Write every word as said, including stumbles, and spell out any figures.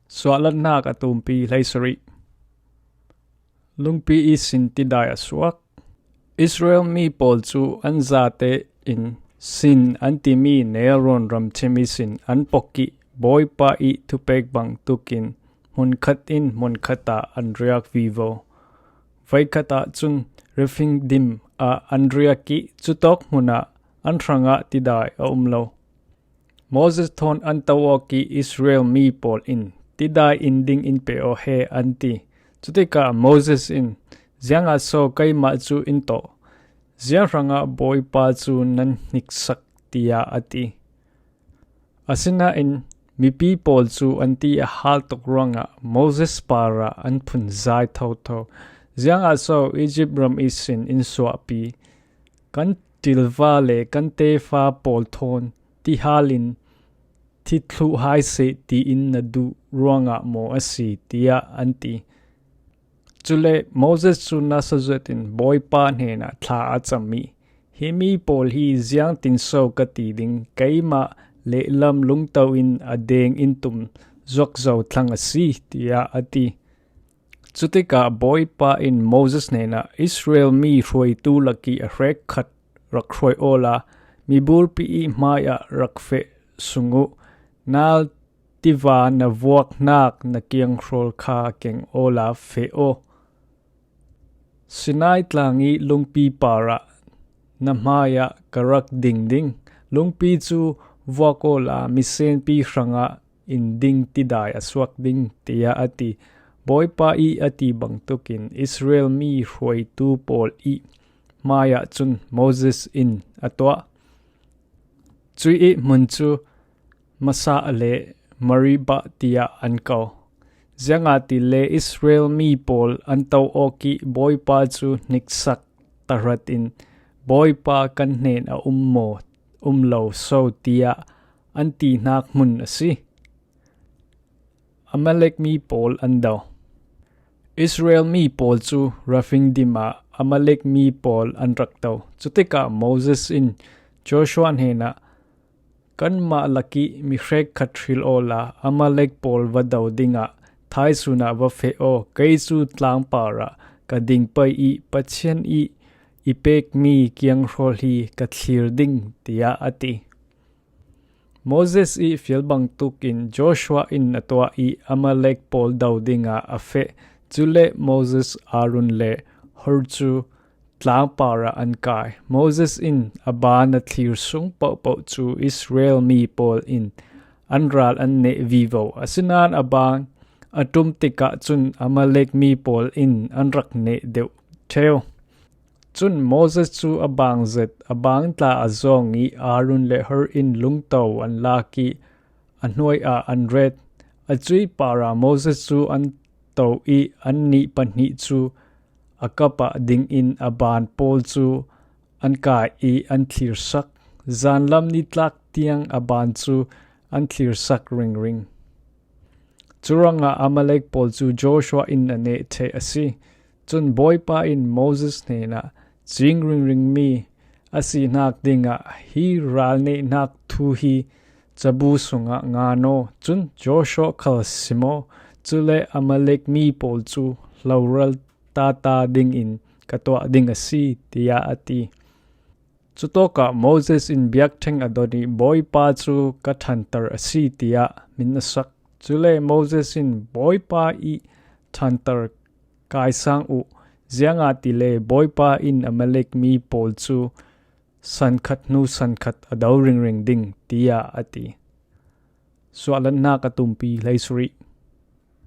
Suahlatnak a tumpi hleisarih. Lungpi i sin tidai a suak. Israel mi pawl cu an zate in Sin an timi nelrawn ramchim i sin an pok i Bawipa i thupek bang tukin hmunkhat in hmunkhat ah an riak vivo. Voikhat ah cun Refidim ah an riak i cutawk hmun ah an hrangah tidai a um lo. Moses thawn an to awk i Israel mi pawl in, "Tidai in ding in pe aw he," an ti. Cutikah Moses in, "Ziangah so keimah cu in tawh? Ziang hrangah Bawipa cu nan hniksak?" tiah a ti. Asinain mipi pawl cu an ti a hal tuk ruangah Moses parah an phunzai thotho. "Ziangah so Egypt ram ihsin in suahpi? Kan ṭilva le kan tefa pawl thawn ti halin thi thluh hai seh tiin na duh ruangah maw a si?" tiah an ti. Cule Moses cu nasa zetin Bawipa hnenah thla a cam i, "Hi mi pawl hi ziangtinso ka ti ding? Keimah lehlam lungto in a deng in tum zuakzo thlang a si," tiah a ti. Cutikah Bawipa in Moses hnenah, "Israel mi hruaitu lak i a hrekkhat rak hruai awla mibulpi i hmaiah rak feh sung uh. Nal tiva na vuaknak na kianghrawl kha keng awla feh aw. Sinai tlang i lungpi parah na hmaiah ka rak ding ding. Lungpi cu vuak awla misenpi hrangah in ding tidai a suak ding," tiah a ti. Bawipa i a ti bangtukin Israel mi hruaitu pawl i hmaiah cun Moses in a tuah. Cuih i hmun cu Massah le Meribah tiah an ko. Ziangahtile Israel mi pawl an to awk i Bawipa cu hniksak tahratin, "Bawipa kan hnen a um maw, um lo so?" tiah an tihnak hmun a si. Amalek mi pawl an do. Israel mi pawl cu Refidim ah Amalek mi pawl an rak to. Cutikah Moses in Joshua hnenah, "Kanmah lak i mi hrekkhat hril awla Amalek pawl va do dingah thaisun ah va feh aw. Kei cu tlang parah ka ding pei i Pathian i i pekmi kianghrawl hi ka thlir ding," tiah a ti. Moses i fial bangtuk in Joshua in a tuah i Amalek pawl do dingah a feh. Cule Moses, Aaron le Hur cu tlang parah an kai. Moses in a ban a thlir sung pohpoh cu Israel mi pawl in an ral an neh vivo. Asinain a ban a ṭum tikah cun Amalek mi pawl in an rak neh deuh ṭheu. Cun Moses cu a bang zet, a bang tla a zawng i Aaron le Hur in lungto an lak i a hnuai ah an ret. A cuih parah Moses cu an to i annih pahnih cu a kap ah dingin a ban pawl cu an kai i an thlirsak. Zanlam nitlak tiang a ban cu an thlirsak ringring. Curuangah Amalek pawl cu Joshua in a neh ṭheh a si. Cun Bawipa in Moses hnenah, "Cing ringringmi a sihnak dingah hi ral nehnak thu hi cabu sungah ngan aw. Cun Joshua khal sim aw. Cule Amalek mi pawl cu hloral tata dingin ka tuah ding a si," tiah a ti. Cutawkah Moses in biakṭheng a don i, "Bawipa cu ka ṭhanter a si," tiah min a sak. Cule Moses in, "Bawipa i ṭhanter kaisang uh, ziangahtile Bawipa in Amalek mi pawl cu sankhat hnu sankhat a do ringring ding," tiah a ti. Suahlannak a tumpi hleisarih.